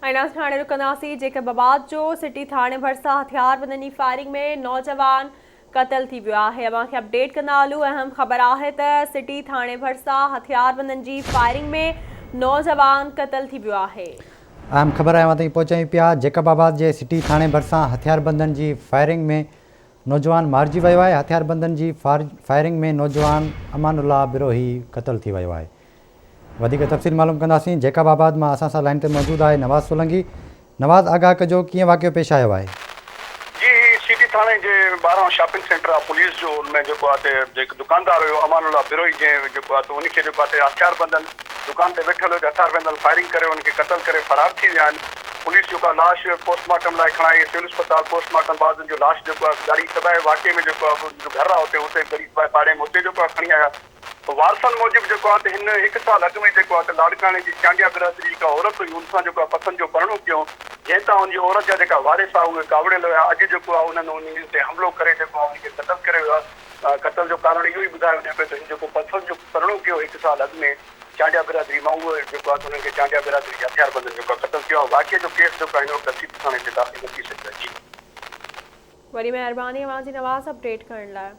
۽ ناظرين هاڻي رڪنداسين جيڪب آباد جو سٽي ٿاڻي ڀرسان هٿياربندن جي فائرنگ ۾ نوجوان قتل ٿي ويو آهي اوهان کي اپڊيٽ ڪندا هلون اهم خبر آهي ته سٽي ٿاڻي ڀرسان هٿياربندن جي فائرنگ ۾ نوجوان قتل ٿي ويو آهي. اهم خبر اوهان تائين پهچايون پيا جيڪب آباد جي سٽي ٿاڻي ڀرسان هٿياربندن جي فائرنگ ۾ نوجوان مارجي ويو آهي هٿياربندن جي فائرنگ ۾ نوجوان امان الله بروهي قتل ٿي ويو آهي. وڌيڪ تفصيل معلوم ڪنداسين جيڪب آباد مان اسان سان لائين تي موجود آهي نواز سولنگي نواز آگاهه ڪجو ڪيئن واقعو پيش آيو آهي. جي هي سٽي ٿاڻي جي ٻاهران شاپنگ سينٽر آ پوليس جو ان ۾ جيڪو آ تي جيڪ دڪاندار هيو امان الله بروهي جنهن جيڪو آ ته ان کي جيڪو آ ته هٿياربندن دڪان تي ويٺل هيو ته هٿياربندن فائرنگ ڪري ان کي قتل ڪري فرار ٿي ويا آهن پوليس جيڪو آ لاش پوسٽ مارٽم لاء کڻائي سول اسپتال پوسٽ مارٽم بعد ان جو لاش جيڪو آ ڳاڙهي سبائي واقعي ۾ جيڪو آ ان جو گهر آ اتي اتي ڳڙهي سبائي پاڙي ۾ اتي جيڪو آ کڻي آيا وارثن موجب جيڪو آهي ته هن هڪ سال اڳ ۾ جيڪو آهي ته لاڙڪاڻي جي چانڊيا برادري جي هڪ عورت هئي ان سان جيڪو آهي پسند جو پرڻو ڪيو جنهن تان ان جي عورت جا جيڪا وارث آهي اهي ڪاوڙيل هيا اڄ جيڪو آهي انهن ان تي حملو ڪري جيڪو آهي ان کي قتل ڪري ويو آهي قتل جو ڪارڻ اهو ئي ٻڌايو وڃي پيو ته هن جيڪو پسند جو پرڻو ڪيو هڪ سال اڳ ۾ چانڊيا برادري مان اهو جيڪو آهي ته انهن کي چانڊيا برادري جي هٿياربندن جيڪو آهي قتل ڪيو آهي واقعي جو ڪيس جيڪو آهي هن وقت سي پي ٿاڻي تي داخل نه ٿي سگهيو آهي جي. وڏي مهرباني اوهان جي نواز اپڊيٽ ڪرڻ لاء.